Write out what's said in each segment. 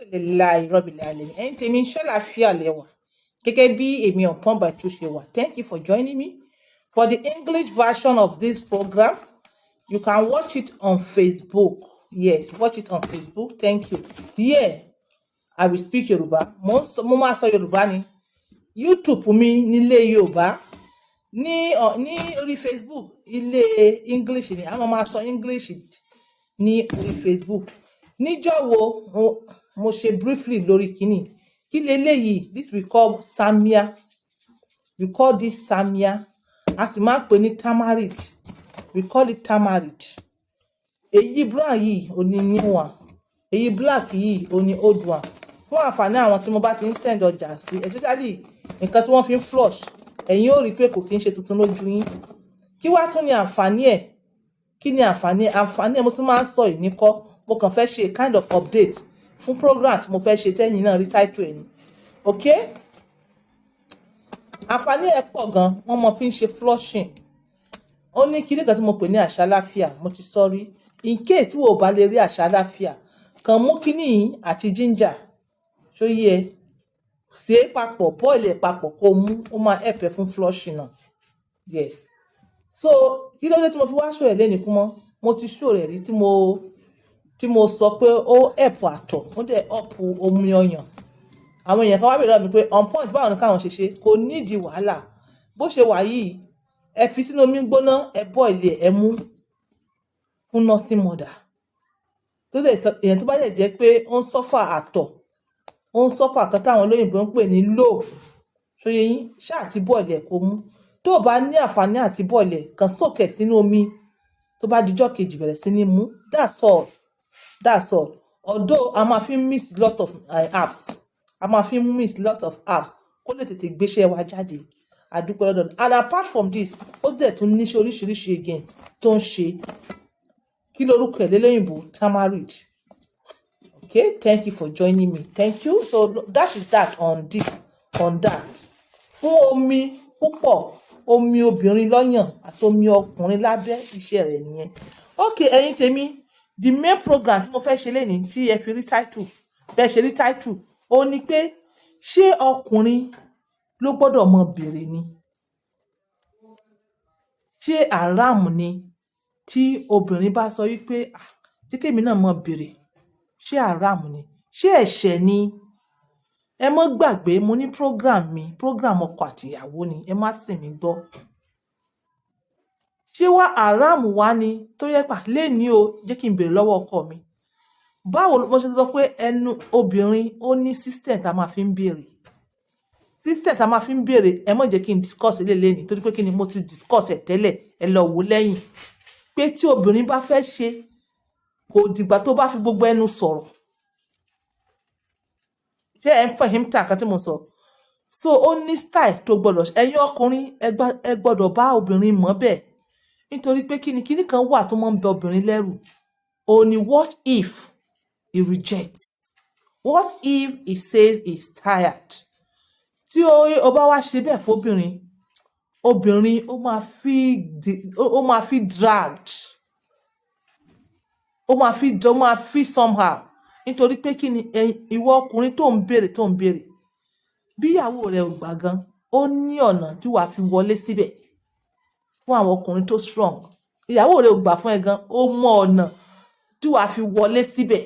Alhamdulillahi Rabbil Alamin. Ẹ̀yin tèmi, ṣàlàáfíà lẹ wà? Gẹ́gẹ́ bí èmi Ọ̀pọ̀n Bàtú ṣe wà. Thank you for joining me. For the English version of this program, you can watch it on Facebook. Yes, watch it on Facebook. Thank you. Here, I will speak Yorùbá. Mo máa sọ Yorùbá ni. YouTube mi nílé Yorùbá. Ní orí Facebook, ilé English ni. A máa sọ English ní orí Facebook. Níjọ́ wo mo ṣe briefly lórí kíní. Kí leléyìí? This we call samia. We call this samia. A sì máa ń pè ní tamarind. We call it tamarind. Èyí brown yìí ò ní new one. Èyí black yìí ò ní old one. Fún àǹfààní àwọn tí mo bá ti ń send ọjà sí, especially nǹkan tí wọ́n fi ń flush, ẹ̀yin ó rí i pé kò kí ń ṣe tuntun lójú yín. Kí wá tún ní àǹfààní ẹ̀? Kí ni àǹfààní ẹ̀? Àǹfààní ẹ̀, mo tún máa ń sọ ìní kọ́. Mo kàn fẹ́ ṣe a kind of update fún program tí mo fẹ́ ṣe tẹ́yìn náà rí title ẹ̀ ni. Okay? Àǹfààní ẹ̀ pọ̀ gan. Wọ́n mọ fi ń ṣe flushing. Ó ní kíní kan tí mo pè ní àṣàláfíà, mo ti sọ rí. In case tí wo ò bá lè rí àṣàláfíà, kàn mú kíní yìí àti ginger, ṣó yé ẹ? Sè é papọ̀, boil ẹ̀ papọ̀, kó mú, ó máa help ẹ fún flushing náà. Yes. So kí ló dé tí mo fi wá show ẹ̀ lénìí kú mọ́? Mo ti show rẹ̀ rí tí mo sọ pé ó help àtọ̀, ó dẹ̀ help omi ọyàn. Àwọn èèyàn kan wá bèèrè lọ́wọ́ mi pé, "On point, báwo ni káwọn ṣe ṣe?" Kò nídìí wàhálà. Bó ṣe wà yìí, ẹ fi sínú omi gbóná, ẹ boil ẹ̀, ẹ mú fún nursing mother. Tó dẹ̀ sọ èèyàn tó bá dẹ̀ jẹ́ pé ó ń suffer àtọ̀, ó ń suffer kan táwọn olóyìnbo ń pè ní low, ṣó yé yín? Ṣáà ti boil ẹ̀, kó mú. Tó o bá ní àǹfààní àti boil ẹ̀, kàn soak ẹ̀ sínú omi. Tó bá dijọ́ kejì, bẹ̀rẹ̀ sí ní mú. That's all. That's all. Although a máa fi mix lot of herbs, a máa fi mix lot of herbs kó lè tètè gbéṣẹ́ wa jáde. A dúpẹ́ lọ́dọ̀. And apart from this, ó dẹ̀ tún níṣẹ́ oríṣiríṣi again tó ń ṣe. Kí lorúkọ ẹ̀ lélẹ́yìnbó? Tamarind. Okay, thank you for joining me. Thank you. So that is that on this, on that. Fún omi púpọ̀, omi obìnrin lọ́yàn àti omi ọkùnrin lábẹ́, iṣẹ́ rẹ̀ nìyẹn. Okay, ẹ̀yin tèmi, the main program tí mo fẹ́ ṣe lénìí, tí ẹ fi rí title bẹ́ẹ̀ ṣe rí title, ó ní pé, ṣé ọkùnrin ló gbọ́dọ̀ mọ béèrè ni? Ṣé haram ni tí obìnrin bá sọ wípé, "Ah, jẹ́ kémi náà mọ béèrè"? Ṣé haram ni? Ṣé ẹ̀ṣẹ̀ ni? Ẹ mọ́ gbàgbé, mo ní program mi, program ọkọ àtìyàwó ni. Ẹ má sì mí gbọ́. Ṣé wá haram wá ni tó yẹ pà lénìí o, jẹ́ kí n béèrè lọ́wọ́ ọkọ mi? Báwo mo ṣe sọ pé ẹnu obìnrin ó ní system tá a máa fi ń béèrè, system tá a máa fi ń béèrè. Ẹ má jẹ́ kí n discuss eléyìí lénìí, torí pé kí ni? Mo ti discuss ẹ̀ tẹ́lẹ̀. Ẹ lọ wò lẹ́yìn pé tí obìnrin bá fẹ́ ṣe, kò dìgbà tó bá fi gbogbo ẹnu sọ̀rọ̀. Ṣé ẹ ń fẹ́ him ta kan tí mo sọ? So ó ní style tó gbọ́dọ̀. Ẹ̀yin ọkùnrin, ẹ gbọ́dọ̀ bá obìnrin mọ̀ bẹ́ẹ̀, nítorí pé kíni? Kíní kan wà tó máa ń bẹ obìnrin lẹ́rù. Ó ní, what if he rejects? What if he says he's tired? Tí o bá wá ṣe bẹ́ẹ̀ fóbìnrin, obìnrin ó máa feel dragged, ó máa feel somehow. Nítorí pé kí ni? Ìwọ ọkùnrin tó ń béèrè, tó ń béèrè, bí ìyàwó rẹ ò gbà gan, ó ní ọ̀nà tí wàá fi wọlé síbẹ̀. Fún àwọn ọkùnrin tó strong, ìyàwó rẹ ò gbà fún ẹ gan, ó mọ ọ̀nà tí wàá fi wọlé síbẹ̀.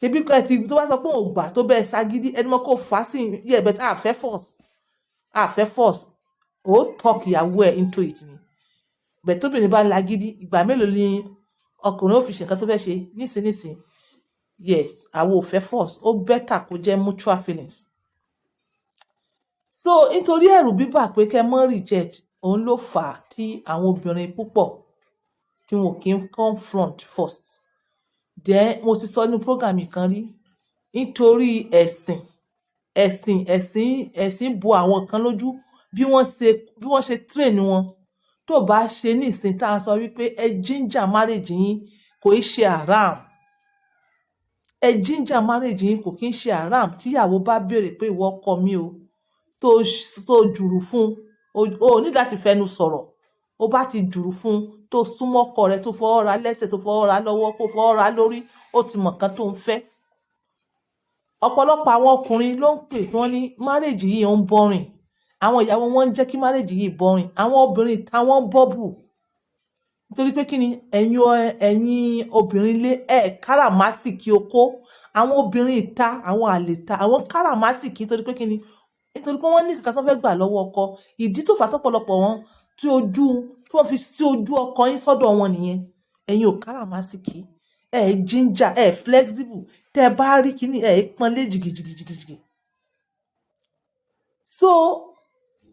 Ṣebí kọ́ ẹ ti tó bá sọ pé òun ò gbà, tó bẹ́ẹ̀ ṣagídí, ẹni mọ́ kó fà á sí yẹ. But a fẹ́ force, a fẹ́ force. Ó talk ìyàwó ẹ̀ into it ni. But tóbìnrin bá lagídí, ìgbà mélòó ni ọkùnrin ó fi ṣe nǹkan tó fẹ́ ṣe nísinsìnyí? Yes, àwọn ò fẹ́ force. Ó better kó jẹ́ mutual feelings. So nítorí ẹ̀rù bíbà pé kẹ́ mọ́ reject, òun ló fà á tí àwọn obìnrin púpọ̀ tí wọn kì í come front first. Then mo ti sọ nínú program yìí kan rí, nítorí ẹ̀sìn, ẹ̀sìn, ẹ̀sìn, ẹ̀sìn bo àwọn kan lójú, bí wọ́n ṣe train wọn. Tó bá ṣe ní ìsìn tá a sọ wípé ẹ ginger marriage yín, kò í ṣe haram. Ẹ ginger marriage yín, kò kí ń ṣe haram. Tíyàwó bá béèrè pé, "Ìwọ ọkọ mi o," tó jùrù fún, o ní láti fẹnu sọ̀rọ̀. O bá ti jùrù fún, tó súnmọ́ ọkọ rẹ, tó fọwọ́ ra lẹ́sẹ̀, tó fọwọ́ ra lọ́wọ́, kó fọwọ́ ra lórí, ó ti mọ̀ nǹkan tó ń fẹ́. Ọ̀pọ̀lọpọ̀ àwọn ọkùnrin ló ń pè tí wọ́n ní marriage yìí ń boring, àwọn ìyàwó wọn ń jẹ́ kí marriage yìí boring, àwọn obìnrin táwọn bọ́bù. Nítorí pé kí ni? Ẹ̀yin obìnrin ilé ẹ̀ káràmásìkí okó. Àwọn obìnrin ìta, àwọn àlè ìta, àwọn káràmásìkí. Nítorí pé kí ni? Nítorí pé wọ́n ní nǹkan tó fẹ́ gbà lọ́wọ́ ọkọ. Ìdí tó fà á tọ́pọ̀lọpọ̀ wọn tí ojú tí wọ́n fi sí ojú ọkọ yín sọ́dọ̀ wọn nìyẹn. Ẹ̀yin ò káràmásìkí, ẹ̀ ginger, ẹ̀ flexible. Tẹ́ ẹ bá rí kíní, ẹ̀ pọ́nlé jìgìjìgìjìgì. So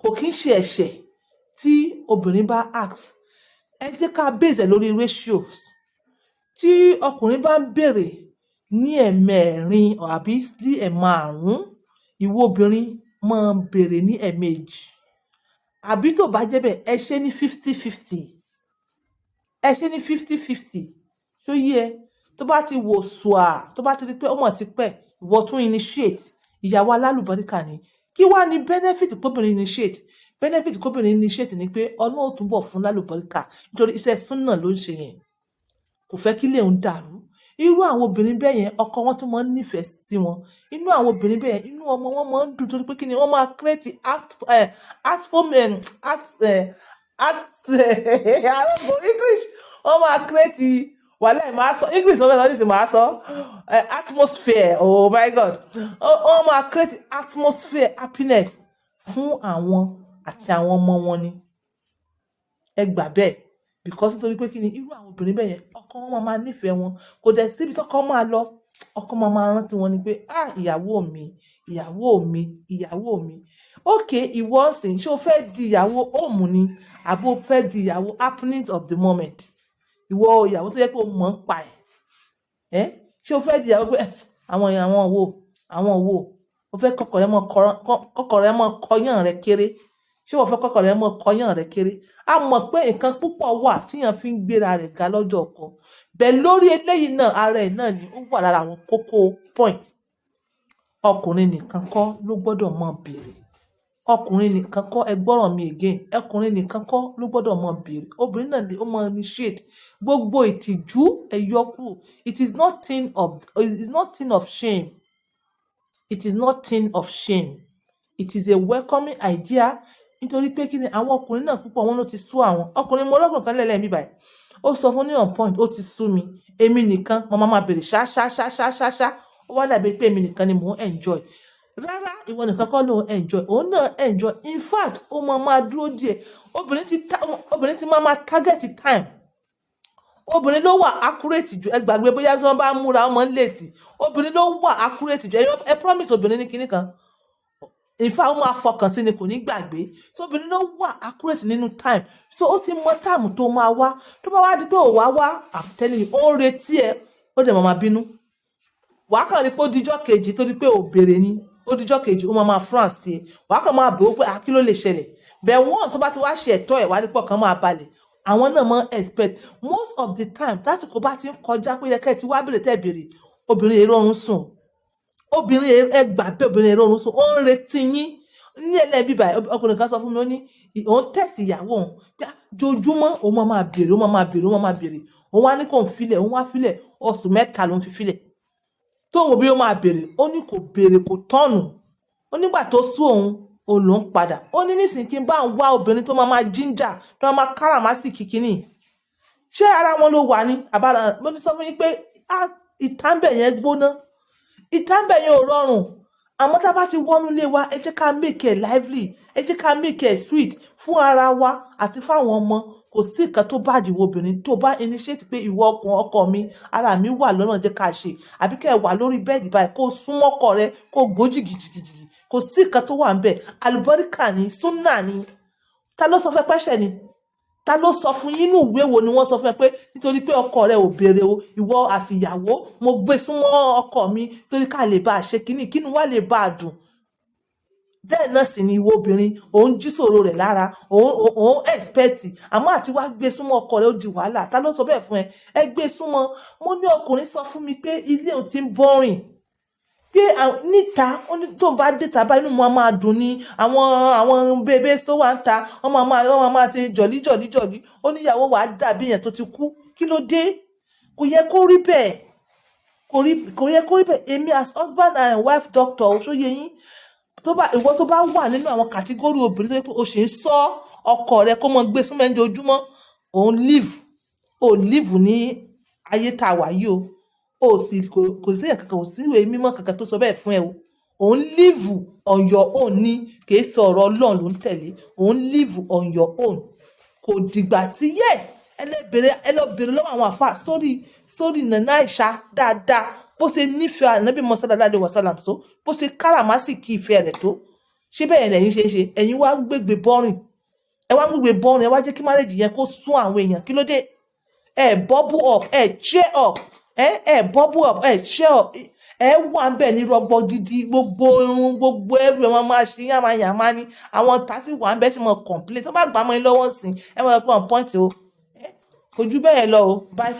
kò kí ń ṣe ẹ̀ṣẹ̀ tí obìnrin bá ask. Ẹ jẹ́ ká base ẹ̀ lórí ratios. Tí ọkùnrin bá ń béèrè ní ẹ̀mẹrin àbí ní ẹ̀márùn-ún, ìwọ obìnrin máa béèrè ní ẹ̀ẹ̀mejì, àbí tó bá jẹ́ bẹ́ẹ̀, ẹ ṣe ní 50-50. Ẹ ṣe ní 50-50. Ṣó yé ẹ? Tó bá ti wò sùà, tó bá ti rí pé ọmọ ti pẹ́, ìwọ tún initiate. Ìyàwó alálùbáríkà ni. Kí wá ní benefit kóbìnrin initiate? Benefit kóbìnrin initiate ni pé Ọlọ́run ó túnbọ̀ fún lálùbáríkà, nítorí iṣẹ́ súnà ló ń ṣe yẹn. Kò fẹ́ kí ilé òun dàrú. Irú àwọn obìnrin bẹ́ẹ̀ yẹn, ọkọ wọn tún máa ń nífẹ̀ẹ́ sí wọn. Inú àwọn obìnrin bẹ́ẹ̀ yẹn, inú ọmọ wọn máa ń dùn, torí pé kí ni? Wọ́n máa create art art form art art I don't know English. Wọ́n máa create wàhálà ẹ̀, máa sọ English, wọ́n fẹ́ sọ nísìnyí, máa sọ atmosphere. Oh my God, wọ́n máa create atmosphere happiness fún àwọn àti àwọn ọmọ wọn ni. Ẹ gbà bẹ́ẹ̀, because nítorí pé kí ni? Irú àwọn obìnrin bẹ́ẹ̀ yẹn, ọkọ wọn máa máa nífẹ̀ẹ́ wọn. Kò dẹ̀ síbi tọ́kọ máa lọ, ọkọ máa máa rántí wọn ni pé, "Ah, ìyàwó mi, ìyàwó mi, ìyàwó mi." Ok, ìwọ ọ̀sìn, ṣé o fẹ́ di ìyàwó home ni, àbí o fẹ́ di ìyàwó happenings of the moment? Ìwọ ìyàwó tó yẹ pé o mọ̀ ń pa ẹ̀ ẹ́, ṣé o fẹ́ di ìyàwó pé àwọn wo, àwọn wo o fẹ́ kọ́kọ́ rẹ mọ́ kọyán rẹ kéré? Ṣé o fẹ́ kọ́kọ́ rẹ mọ́ kọyán rẹ kéré? A mọ̀ pé nǹkan púpọ̀ wà tíyàn fi ń gbéra rẹ̀ ga lọ́jọ́ ọkọ bẹ́ẹ̀. Lórí eléyìí náà, ara ẹ̀ náà ni ó wà lára àwọn kókó point. Ọkùnrin nìkan kọ́ ló gbọ́dọ̀ máa béèrè. Ọkùnrin nìkan kọ́, ẹ gbọ́rọ̀ mi again, ọkùnrin nìkan kọ́ ló gbọ́dọ̀ máa béèrè. Obìnrin náà lè ó máa initiate. Gbogbo ìtìjú, ẹ yọ kúrò. It is not thing of shame. It is not thing of shame. It is a welcoming idea. Nítorí pé kí ni? Àwọn ọkùnrin náà, púpọ̀ wọn ló ti sú àwọn ọkùnrin. Mo lọ́kùnrin kan lẹ́lẹ́ mi báyìí, ó sọ fún ní on point, ó ti sú mi, èmi nìkan mo máa máa béèrè ṣá ṣá ṣá ṣá ṣá ṣá, ó wá dàbí pé èmi nìkan ni mò ń enjoy. Rárá, ìwọ nìkan kọ́ ló ń enjoy, òun náà enjoy. In fact, ó máa máa dúró díẹ̀. Obìnrin ti máa máa target time. Obìnrin ló wà accurate jù. Ẹ gbàgbé bóyá tí wọ́n bá múra ọmọ late, obìnrin ló wà accurate jù. Ẹ promise obìnrin ní kinní kan, in fact, ó máa fọkàn sí ni, kò ní gbàgbé. So obìnrin ló wà accurate nínú time. So ó ti mọ time tó máa wá. Tó bá wá di pé ò wá wá, I'm telling you, ó ń retí ẹ, ó dẹ̀ máa máa bínú. Wàá kàn rí pé ó dijọ́ kejì, torí pé ò béèrè ni. Ó dijọ́ kejì, ó máa máa france ẹ. Wàá kàn máa bò ó pé, "Ah, kí ló lè ṣẹlẹ̀?" Bẹ́ẹ̀ wọ́n tó bá ti wá ṣe ẹ̀tọ́ ẹ̀ wá, dípò kan máa balẹ̀. Àwọn náà máa expect most of the time. Tásìkò bá ti ń kọjá pé yẹ kẹ́ ẹ ti wá béèrè, tẹ́ béèrè, obìnrin èrò ọ̀run sùn. Obìnrin, ẹ gbà pé obìnrin èrò ọ̀run sùn, ó ń retí yín ní ẹlẹ́bí báyìí. Ọkùnrin kan sọ fún mi, ó ní òun tẹ̀sí ìyàwó òun pé jojúmọ́ òun máa máa béèrè, òun máa máa béèrè, òun máa máa béèrè. Òun wá ní kò ń filẹ̀, òun wá filẹ̀. Oṣù 3 ló ń fi filẹ̀ tóun bí ó máa béèrè. Ó ní kò béèrè, kò tọ́nù. Ó nígbà tó sú òun, òun ló ń padà. Ó ní nísìnyí kí n bá ń wá obìnrin tó máa máa ginger, tó máa máa káràmásìkí kínní. Ṣé ara wọn ló wà ní àbára? Mo ní sọ fún yín pé ìtàǹbẹ̀ yẹn gbóná, ìtàǹbẹ̀ yẹn ò rọrùn. Àmọ́ tá a bá ti wọnú ilé wa, ẹ jẹ́ ká make it lively, ẹ jẹ́ ká make it sweet fún ara wa àti fáwọn ọmọ. Kò sí nǹkan tó bá ìwọ obìnrin tó bá initiate pé, "Ìwọ ọkùn ọkọ mi, ara mi wà lọ́nà, jẹ́ ká ṣe," àbí kẹ́ ẹ wà lórí bed báyìí, kó súnmọ́ ọkọ rẹ, kó gbó jìgìjìgìjì, kò sí nǹkan tó wà ń bẹ̀. Àlùbáríkà ni, súnà ni. Ta ló sọ fẹ́ pẹ́ṣẹ̀ ni? Ta ló sọ fún yín? Inú ìwé wo ni wọ́n sọ fún ẹ pé nítorí pé ọkọ rẹ ò béèrè o, ìwọ àsìyàwó, mo gbé súnmọ́ ọkọ mi torí ká lè bá a ṣe kínní, kínú wa lè bá a dùn? Bẹ́ẹ̀ náà sì ni ìwọ obìnrin, òun jí sòro rẹ̀ lára, òun expect, àmọ́ àti wá gbé súnmọ́ ọkọ rẹ̀, ó di wàhálà. Ta ló sọ bẹ́ẹ̀ fún ẹ? Ẹ gbé súnmọ́. Mo ní ọkùnrin sọ fún mi pé ilé òun ti ń boring, pé níta, ó ní tóun bá dé ta báyìí, inú wọn máa dùn ní àwọn bébé tó wà ń ta, wọ́n máa ṣe jolly jolly jolly. Ó níyàwó wàá dàbí èèyàn tó ti kú. Kí ló dé? Kò yẹ kó rí bẹ́ẹ̀. Kò rí, kò yẹ kó rí bẹ́ẹ̀. Èmi as husband and wife doctor, ṣó yé yín? Tó bá ìwọ tó bá wà nínú àwọn category obìnrin tó yẹ pé o sì ń sọ ọkọ rẹ kó mọ gbé súnmọ́ ẹni ojoojúmọ́, òun live, o live ní ayé tá a wà yìí o. O sì kò sí ẹ̀ka kankan, kò sí ìwé mímọ́ kankan tó sọ bẹ́ẹ̀ fún ẹ o. Òun live on your own ní, kì í sọ ọ̀rọ̀ Ọlọ́run ló ń tẹ̀lé. Òun live on your own. Kò dìgbà tí, yes, ẹ lè bèrè, ẹ lọ bèrè lọ́wọ́ àwọn àfa sórí Nana Aisha dáadáa, bó ṣe nífẹ̀ẹ́ Ànábì Muhammad sallallahu alaihi wasallam tó, bó ṣe káràmásìkí ìfẹ́ rẹ̀ tó. Ṣé bẹ́ẹ̀ lẹ́yìn ṣe é ṣe? Ẹ̀yin wá ń gbégbé bọ́rìn, ẹ wá ń gbégbé bọ́rìn, ẹ wá jẹ́ kí marriage yẹn kó sún àwọn èèyàn. Kí ló dé? Ẹ bubble up, ẹ cheer up, ẹ bubble up, ẹ cheer up. Ẹ wà ń bẹ̀ ní rọgbọ gidi, gbogbo irun, gbogbo ẹrù ẹ máa máa ṣe yàmáyàmá ní. Àwọn tá sì wà ń bẹ̀ tí mo complain, tó bá gbà mọ́ ẹ lọ́wọ́ sí, ẹ máa pọ̀ on point o. Kò ju bẹ́ẹ̀ lọ o. Bye.